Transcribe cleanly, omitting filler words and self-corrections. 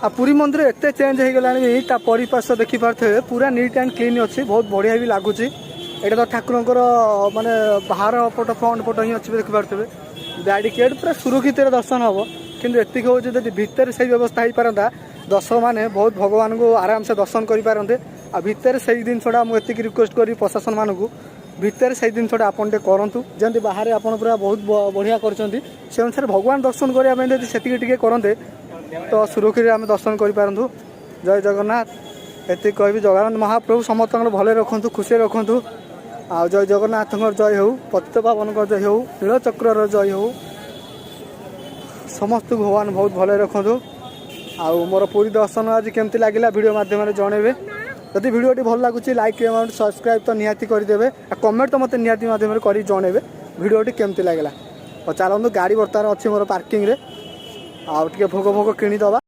ଆଉ ପୁରୀ ମନ୍ଦିର ଏତେ ଚେଞ୍ଜ ହେଇଗଲାଣି ବି, ତା ପରିପାର୍ଶ୍ୱ ଦେଖିପାରୁଥିବେ, ପୁରା ନିଟ୍ ଆଣ୍ଡ କ୍ଲିନ୍ ଅଛି। ବହୁତ ବଢ଼ିଆ ବି ଲାଗୁଛି। ଏଇଟା ତ ଠାକୁରଙ୍କର ମାନେ ବାହାର ପଟ, ଫ୍ରଣ୍ଟ ପଟ ହିଁ ଅଛି। ଦେଖିପାରୁଥିବେ, ବ୍ୟାରିକେଡ୍, ପୁରା ସୁରକ୍ଷିତରେ ଦର୍ଶନ ହେବ। କିନ୍ତୁ ଏତିକି ହେଉଛି, ଯଦି ଭିତରେ ସେଇ ବ୍ୟବସ୍ଥା ହେଇପାରନ୍ତା, ଦର୍ଶକମାନେ ବହୁତ ଭଗବାନଙ୍କୁ ଆରାମସେ ଦର୍ଶନ କରିପାରନ୍ତେ। ଆଉ ଭିତରେ ସେଇ ଜିନିଷଟା ମୁଁ ଏତିକି ରିକ୍ୱେଷ୍ଟ କରିବି ପ୍ରଶାସନମାନଙ୍କୁ, ଭିତରେ ସେଇ ଜିନିଷଟା ଆପଣ ଟିକେ କରନ୍ତୁ। ଯେମିତି ବାହାରେ ଆପଣ ପୁରା ବହୁତ ବଢ଼ିଆ କରିଛନ୍ତି, ସେ ଅନୁସାରେ ଭଗବାନ ଦର୍ଶନ କରିବା ପାଇଁ ଯଦି ସେତିକି ଟିକେ କରନ୍ତେ, ତ ସୁରକ୍ଷିତରେ ଆମେ ଦର୍ଶନ କରିପାରନ୍ତୁ। ଜୟ ଜଗନ୍ନାଥ, ଏତିକି କହିବି। ଜଗନ୍ନାଥ ମହାପ୍ରଭୁ ସମସ୍ତଙ୍କର ଭଲରେ ରଖନ୍ତୁ, ଖୁସିରେ ରଖନ୍ତୁ। ଆଉ ଜୟ ଜଗନ୍ନାଥଙ୍କର ଜୟ ହେଉ, ପତିତ ପାବନଙ୍କର ଜୟ ହେଉ, ନୀଳଚକ୍ରର ଜୟ ହେଉ। ସମସ୍ତଙ୍କୁ ଭଗବାନ ବହୁତ ଭଲରେ ରଖନ୍ତୁ। ଆଉ ମୋର ପୁରୀ ଦର୍ଶନ ଆଜି କେମିତି ଲାଗିଲା, ଭିଡ଼ିଓ ମାଧ୍ୟମରେ ଜଣେଇବେ। ଯଦି ଭିଡ଼ିଓଟି ଭଲ ଲାଗୁଛି, ଲାଇକ୍, ସବସ୍କ୍ରାଇବ୍ ତ ନିହାତି କରିଦେବେ। ଆଉ କମେଣ୍ଟ ତ ମୋତେ ନିହାତି ମାଧ୍ୟମରେ କରି ଜଣେଇବେ ଭିଡ଼ିଓଟି କେମିତି ଲାଗିଲା। ଆଉ ଚାଲନ୍ତୁ, ଗାଡ଼ି ବର୍ତ୍ତମାନ ଅଛି ମୋର ପାର୍କିଂରେ, ଆଉ ଟିକେ ଭୋଗ ଭୋଗ କିଣିଦେବା।